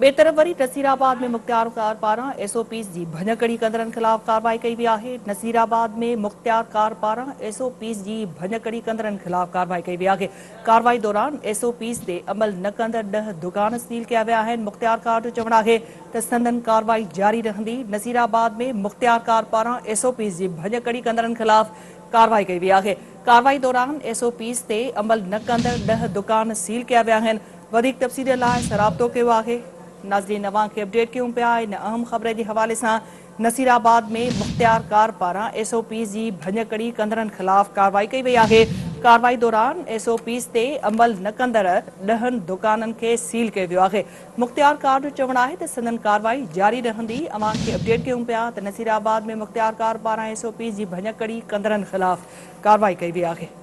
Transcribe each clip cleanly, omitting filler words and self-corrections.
ٻئي طرف وري نصيرآباد ۾ مختيارڪار پاران ايس او پيز جي ڀڃڪڙي ڪندڙن خلاف ڪارروائي ڪئي وئي آهي. نصيرآباد ۾ مختيارڪار پاران ايس او پيز جي ڀڃڪڙي ڪندڙن خلاف ڪارروائي ڪئي وئي آهي. ڪارروائي دوران ايس او پيز تي عمل نه ڪندڙ ڏهه دڪان سيل ڪيا ويا آهن. مختيارڪار جو چوڻ آهي ته سندن ڪارروائي جاري رهندي. نصيرآباد ۾ مختيارڪار پاران ايس او پيز جي ڀڃڪڙي ڪندڙن خلاف ڪارروائي ڪئي وئي آهي. ڪارروائي دوران ايس او پيز تي عمل نه ڪندڙ ڏهه دڪان سيل ڪيا ويا آهن. وڌيڪ تفصيل لاء رابطو ڪيو آهي. ناظرين اوهان کي اپڊيٽ ڪيون پيا ان اهم خبر جي حوالي سان نصيرآباد ۾ مختيار ڪار پاران ايس او پيز جي ڀڃڪڙي ڪندڙن خلاف ڪارروائي ڪئي وئي آهي ڪارروائي دوران ايس او پيز تي عمل نه ڪندڙ ڏهن دڪانن کي سيل ڪيو ويو آهي مختيار ڪار جو چوڻ آهي ته سندن ڪارروائي جاري رهندي اوهان کي اپڊيٽ ڪيون پيا ته نصيرآباد ۾ مختيار ڪار پاران ايس او پيز جي ڀڃڪڙي ڪندڙن خلاف ڪارروائي ڪئي وئي آهي.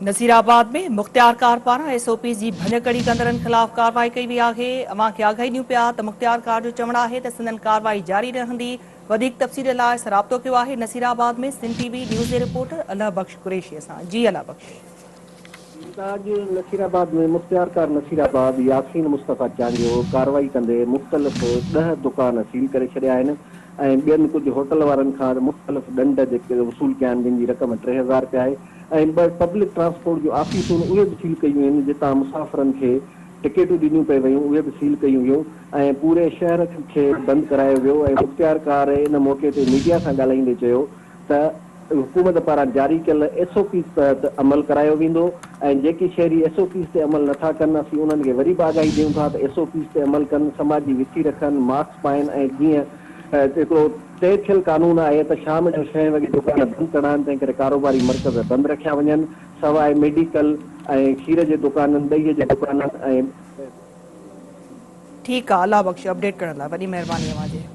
نصيرآباد ۾ مختيارڪار پاران ايس او پيز جي ڀڃڪڙي ڪندڙن خلاف ڪارروائي ڪئي وئي آهي، اوهان کي آگاهي ڏيون پيا ته مختيارڪار جو چوڻ آهي ته سندن ڪارروائي جاري رهندي، وڌيڪ تفصيل لاء رابطو ڪيو آهي نصيرآباد ۾ سنڌ ٽي وي نيوز جي رپورٽر الهه بخش قريشي سان جي الهه بخش. ممتاز نصيرآباد ۾ مختيارڪار نصيرآباد ياسين مصطفيٰ چانڊيو ڪارروائي ڪندي مختلف ڏهه دڪان سيل ڪري ڇڏيا آهن ۽ ٻين ڪجهه هوٽل وارن کان مختلف ڏنڊ جيڪي وصول ڪيا آهن جن جي رقم 3000 رپيا آهي ۽ ٻه پبلڪ ٽرانسپورٽ جون آفيسون اهي به سيل ڪيون ويون جتان مسافرن کي ٽڪيٽون ڏنيون پئي ويون اهي به سيل ڪيون ويون ۽ پوري شهر کي بند ڪرايو ويو ۽ مختيارڪار ان موقعي تي ميڊيا سان ڳالهائيندي چيو ته حڪومت پاران جاري ڪيل ايس او پيز تحت عمل ڪرايو ويندو ۽ جيڪي شهري ايس او پيز تي عمل نٿا ڪن اسين انهن کي وري به آگاهي ڏيون ٿا ته ايس او پيز تي عمل ڪن، سماجي وٿي رکن، ماسڪ پائن ۽ جيئن هڪڙو طئي ٿيل قانون آهي ته شام جو ڇهين وڳي دڪان بند ڪرڻا آهن تنهن ڪري ڪاروباري مرڪز بند رکيا وڃن سواء ميڊيڪل ۽ کير جي دڪانن، ڏهي جي دڪانن ۽. ٺيڪ آ الله بخش اپڊيٽ ڪرڻ لاء وڏي مهرباني اوهان جي.